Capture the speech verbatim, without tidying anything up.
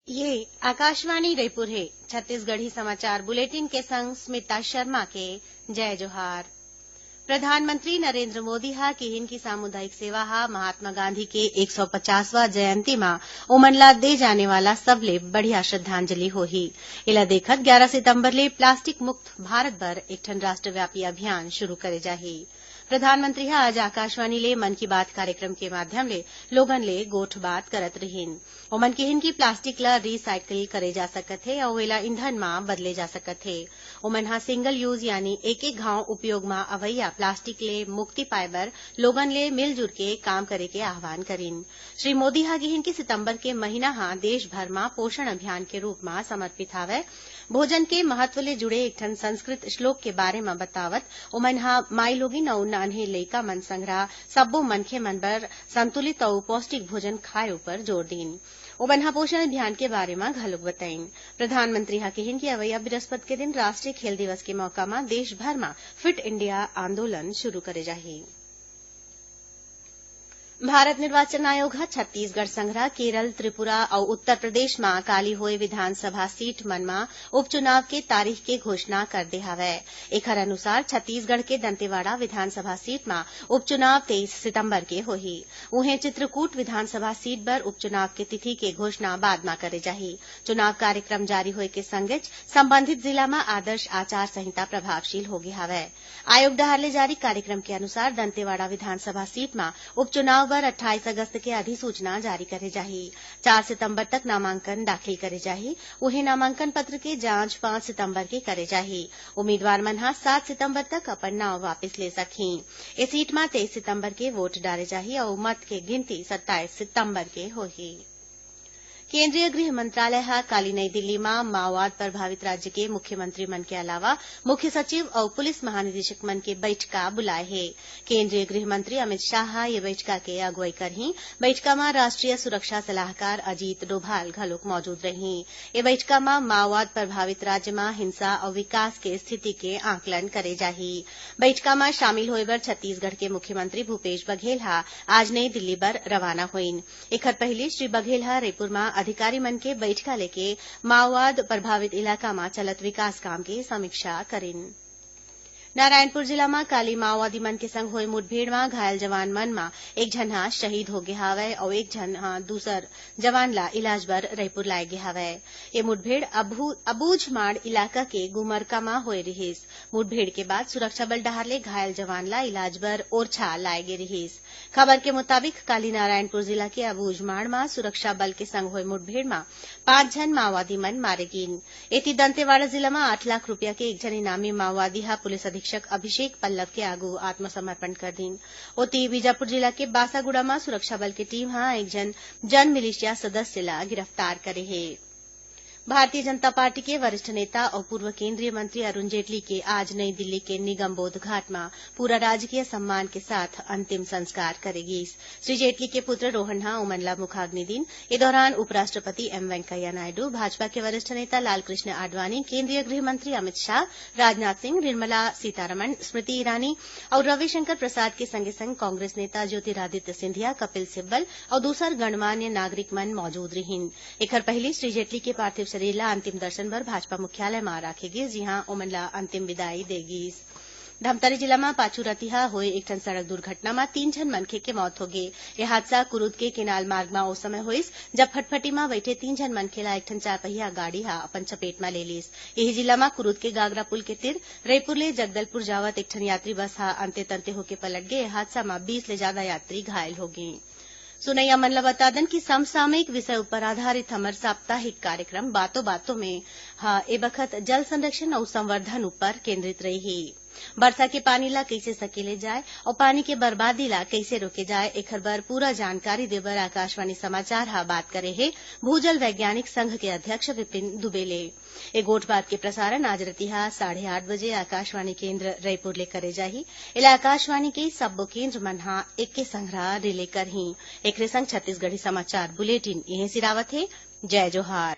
ये आकाशवाणी रायपुर हे। छत्तीसगढ़ी समाचार बुलेटिन के संग स्मिता शर्मा के जय जोहार। प्रधानमंत्री नरेंद्र मोदी ह किहिन कि सामुदायिक सेवा ह महात्मा गांधी के एक सौ पचासवां जयंती म ओमन ला दे जाने वाला सबले बढ़िया श्रद्धांजलि होही। एला देखत ग्यारह सितंबर ले प्लास्टिक मुक्त भारत बर एक ठन राष्ट्रव्यापी अभियान शुरू करे जाही। प्रधानमंत्री ह आज आकाशवाणी ले मन की बात कार्यक्रम के माध्यम ले लोगन ले गोठबात करत रिहिन। ओमन किहिन कि प्लास्टिक ल रिसाइकिल करे जा सकत हे अउ एला ईंधन म बदले जा सकत हे। ओमन ह सिंगल यूज यानी एक एक घांव उपयोग म अवइया प्लास्टिक ले मुक्ति पाए बर लोगन ले मिलजुल के काम करे के आह्वान करिन। श्री मोदी ह किहिन कि सितंबर के महीना ह देश भर म पोषण अभियान के रूप म समर्पित हवय। भोजन के महत्व ले जुड़े एक ठन संस्कृत श्लोक के बारे म बतावत ओमन ह माईलोगिन अउ नान्हे लइका मन संघरा सब्बो मनखे मन बर संतुलित अउ पौष्टिक भोजन खाए उपर जोर दीन। ओमन ह पोषण अभियान के बारे म घलोक बताइन। प्रधानमंत्री ह किहिन कि अवइया बृहस्पति के दिन राष्ट्रीय खेल दिवस के मौका म देश भर म फिट इंडिया आंदोलन शुरू करे जाही। भारत निर्वाचन आयोग ह छत्तीसगढ़ संघरा केरल, त्रिपुरा अउ उत्तर प्रदेश म काली होए विधानसभा सीट मन म उपचुनाव के तारीख के घोषणा कर दे हवय। एखर अनुसार छत्तीसगढ़ के दंतेवाड़ा विधानसभा सीट म उपचुनाव तेईस सितंबर के होही। उहें, चित्रकूट विधानसभा सीट बर उपचुनाव के तिथि के घोषणा बाद म करे जाही। चुनाव कार्यक्रम जारी होए के संगेच संबंधित जिला म आदर्श आचार संहिता प्रभावशील होगे हवय। आयोग डहार ले जारी कार्यक्रम के अनुसार, दंतेवाड़ा विधानसभा सीट म उपचुनाव बर अट्ठाईस अगस्त के अधिसूचना जारी करे जाही। चार सितंबर तक नामांकन दाखिल करे जाही। उहें, नामांकन पत्र के जांच पांच सितंबर के करे जाही। उम्मीदवार मन ह सात सितंबर तक अपन नांव वापिस ले सकही। ए सीट म तेईस सितंबर के वोट डारे जाही अउ मत के गिनती सत्ताईस सितंबर के होही। केंद्रीय गृह मंत्रालय ह काली नई दिल्ली म माओवाद प्रभावित राज्य के मुख्यमंत्री मन के अलावा मुख्य सचिव अउ पुलिस महानिदेशक मन के बइठका बुलाए हे। केंद्रीय गृह मंत्री अमित शाह ह ये बइठका के अगुवई करही। बइठका म राष्ट्रीय सुरक्षा सलाहकार अजीत डोभाल घलोक मौजूद रही। ये बइठका म माओवाद प्रभावित राज्य म हिंसा अउ विकास के स्थिति के आकलन करे जाही। बइठका म शामिल होए बर छत्तीसगढ़ के मुख्यमंत्री भूपेश बघेल ह आज नई दिल्ली बर रवाना होइन। एखर पहिली श्री बघेल ह रईपुर म अधिकारी मन के बइठका लेके माओवाद प्रभावित इलाका म चलत विकास काम के समीक्षा करिन। नारायणपुर जिला म काली माओवादी मन के संग होए मुठभेड़ म घायल जवान मन म एक झन ह शहीद होगे हावय अउ एक झन ह दूसर जवान ला इलाज बर रईपुर लाए गे हावय। ये मुठभेड़ अबू-, अबूझमाड़ इलाका के गुमरका म होए रिहिस। मुठभेड़ के बाद सुरक्षा बल डहार ले घायल जवान ला इलाज बर ओरछा लाए गे रिहिस। खबर के मुताबिक, काली नारायणपुर जिला के अबूझमाड़ म सुरक्षा बल के संग होए मुठभेड़ म पांच झन माओवादी मन मारे गीन। एती दंतेवाड़ा जिला म आठ लाख रूपिया के एक झन इनामी माओवादी ह पुलिस अधीक्षक अभिषेक पल्लव के आगू आत्मसमर्पण कर दीन। ओती, बीजापुर जिला के बासागुड़ा म सुरक्षा बल के टीम ह एक झन जन मिलिशिया सदस्य ला गिरफ्तार करे हे। भारतीय जनता पार्टी के वरिष्ठ नेता अउ पूर्व केंद्रीय मंत्री अरुण जेटली के आज नई दिल्ली के निगमबोध घाट म पूरा राजकीय सम्मान के साथ अंतिम संस्कार करे गीस। श्री जेटली के पुत्र रोहन ह ओमन ला मुखाग्नि दीन। ए दौरान उपराष्ट्रपति एम वेंकैया नायडू, भाजपा के वरिष्ठ नेता लालकृष्ण आडवाणी, केंद्रीय गृह मंत्री अमित शाह, राजनाथ सिंह, निर्मला सीतारमण, स्मृति ईरानी अउ रविशंकर प्रसाद के संगे संग कांग्रेस नेता ज्योतिरादित्य सिंधिया, कपिल सिब्बल अउ दूसर गणमान्य नागरिक मन मौजूद रिहिन। एखर पहिली श्री जेटली के पार्थिव शरीर ला अंतिम दर्शन बर भाजपा मुख्यालय म राखे गिस, जिहां ओमन ला अंतिम विदाई दे गिस। धमतरी जिला म पाछू रतिहा होए एक ठन सड़क दुर्घटना म तीन झन मनखे के मौत होगे। ये हादसा कुरूद के केनाल मार्ग म ओ समय होइस, जब फटफटी म बइठे तीन झन मनखे ला एक ठन चारपहिया गाड़ी ह अपन चपेट म ले लिस। इही जिला म कुरूद के गागरा पुल के तीर रईपुर ले जगदलपुर जावत एक ठन यात्री बस ह अंते तंते होके पलट गे। ये हादसा म बीस ले जादा यात्री घायल होगे। सुनइया मन ल बता दन कि समसामयिक विषय उपर आधारित हमर साप्ताहिक कार्यक्रम बातों बातों में ह ए बखत जल संरक्षण अउ संवर्धन उपर केंद्रित रही। बरसा के पानी ला कइसे सकेले जाए अउ पानी के बर्बादी ला कइसे रोके जाए, एखर बर पूरा जानकारी देबर आकाशवाणी समाचार ह बात करे हे भूजल वैज्ञानिक संघ के अध्यक्ष विपिन दुबे ले। ए गोठबात के प्रसारण आज रतिहा साढ़े आठ बजे आकाशवाणी केंद्र रईपुर ले करे जाही। एला आकाशवाणी के सब्बो केंद्र मन ह एके संघरा रिले करही। एकरे संग छत्तीसगढ़ी समाचार बुलेटिन इहें सिरावत हे। जय जोहार।